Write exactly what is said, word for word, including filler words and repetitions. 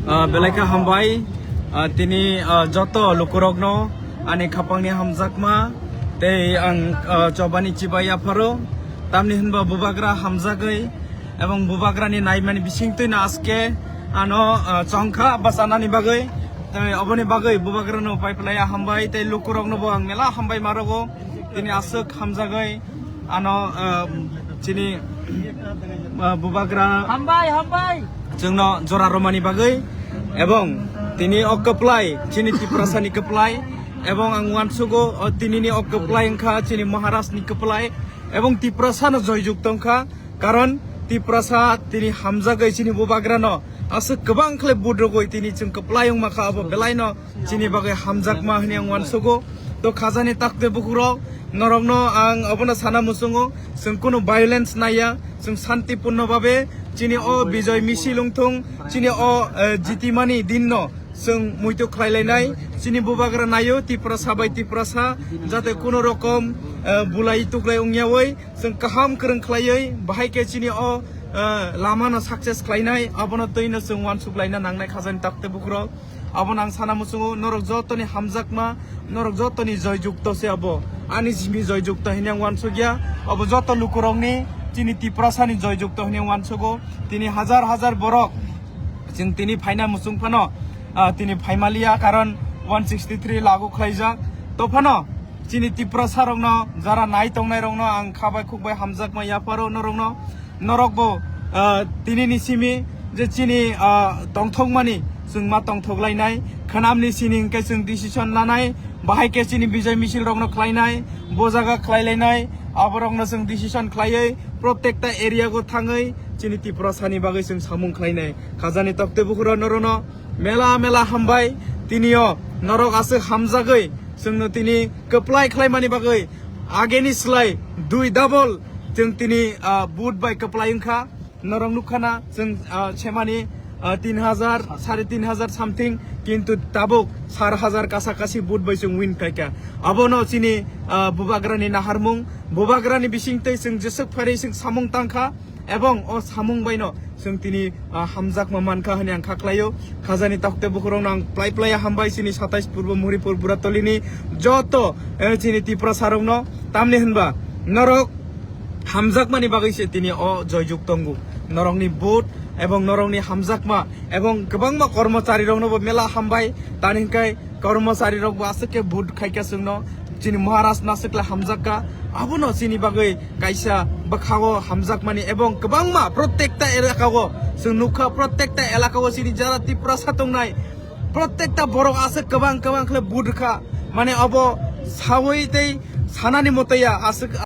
Ah, belai khe hambai, ah, tini, ah, joto lukurokno ani khapangni hamjakma tei ang, ah, chobani chibai yapharo, tamni hinba bubagra hamjagwi ebong bubagrani naimani bisingtwino aske ano, ah, chongkha bachanani bagwi, tei oboni bagwi bubagrano paiphlaiya hambai tei lukuroknobo ang mela hambai marogo, tini aswk hamjagwi. Ano, ah, chini, ah, bubagra hambai, hambai. Chwngno jora romani bagwi ebong tini o kwplai, chini Tiprasani kwplai, ebong ang uansugo, o tinini o kwplai wngkha chini Maharashtrani kwplai, ebong Tiprasano joyjukto wngkha, karon Tiprasa tini hamjagwi chini bubagrano aswk kwbang khle vote rogwi tini chwng kwplai wngma kha, abo belaino chini bagwi hamjakma hwnwi ang uansugo. To khajani takte bukurok, norokno ang obono sana muchungo, chwng kunu violence naiya, chwng santipurno babe chini o Bijoy misil wngthung, chini o, eh, jitimani dinno chwng muitu khlailainai, chini bubagra naio Tiprasa bai Tiprasa, jate kunu rokom, eh, bulai tuklai wngyawi, chwng kaham kwrwng khlaiwi, bahai khe chini o, eh, lamano success khlainai, abono twino chwng uansuklaina nangnai khajani takte bukurok. Abono ang sana muchungo, norok jotoni hamjakma, norok jotoni joyjukto se abo. Ani simi joyjukto hwnwi ang uansukya, abo joto lukurokni, chini Tiprasani joyjukto hwnwi ang uansugo. Tini hajar hajar borok chwng tini phaina muchung phano, ah, tini phaimaliya, karon one sixty three lagu khlaijak. To phano chini Tiprasarokno, jara nai tongnairokno ang kha bai khuk bai hamjakma yapharo norokno. Norokbo, ah, tinini simi je chini, ah, tongthokmani chwng ma tongthoklainai, khwnamni sini hwnkhe chwng decision lanai, bahai khe chini Bijoy misil rokno khlainai, bo jaga khlailainai, aborokno chwng decision khlaiwi protekta area go thangwi chini Tiprasani bagwi chwng samung khlainai. Khajani takte bukurok norokno mela mela hambai, tinio norok aswk hamjagwi chwngno tini kwplai khlaimani bagwi ageni slai dui double chwng tini, ah, vote bai kwplai wngkha. Norok nukha na chwng, ah, semani, ah, tin hajar, sare tin hajar something, kintu tabuk sar hajar kasa kasi vote bai chwng win khaikha. Abono chini, ah, bubagrani naharmung, bubagrani bisingtwi chwng jeswk phairwi chwng samung tangkha, ebong o samung baino chwng tini, ah, hamjakma mankha hwnwi ang kha khlaio. Khajani takte bukurokno ang plai plai hambai chini satais Purbo Muhripur Buratolini joto, eh, chini Tiprasarokno, tamni hwnba norok hamjakmani bagwi se tini o joyjuk tongo. Norokni vote ebong norokni hamjakma ebong kwbangma kormochariroknobo mela hambai. Tani hwnkhe kormocharirokbo aswk khe vote khaikha chwngno, chini Maharaj no aswk khe hamjakka. Abono chini bagwi kaisa bwkhao hamjakmani ebong kwbangma protekta elakao chwng nukha, protekta elakao chini jara Tiprasa tongnai, protekta borok aswk kwbang kwbang khle vote rwkha. Mane obo sawi tei sanani motoya aswk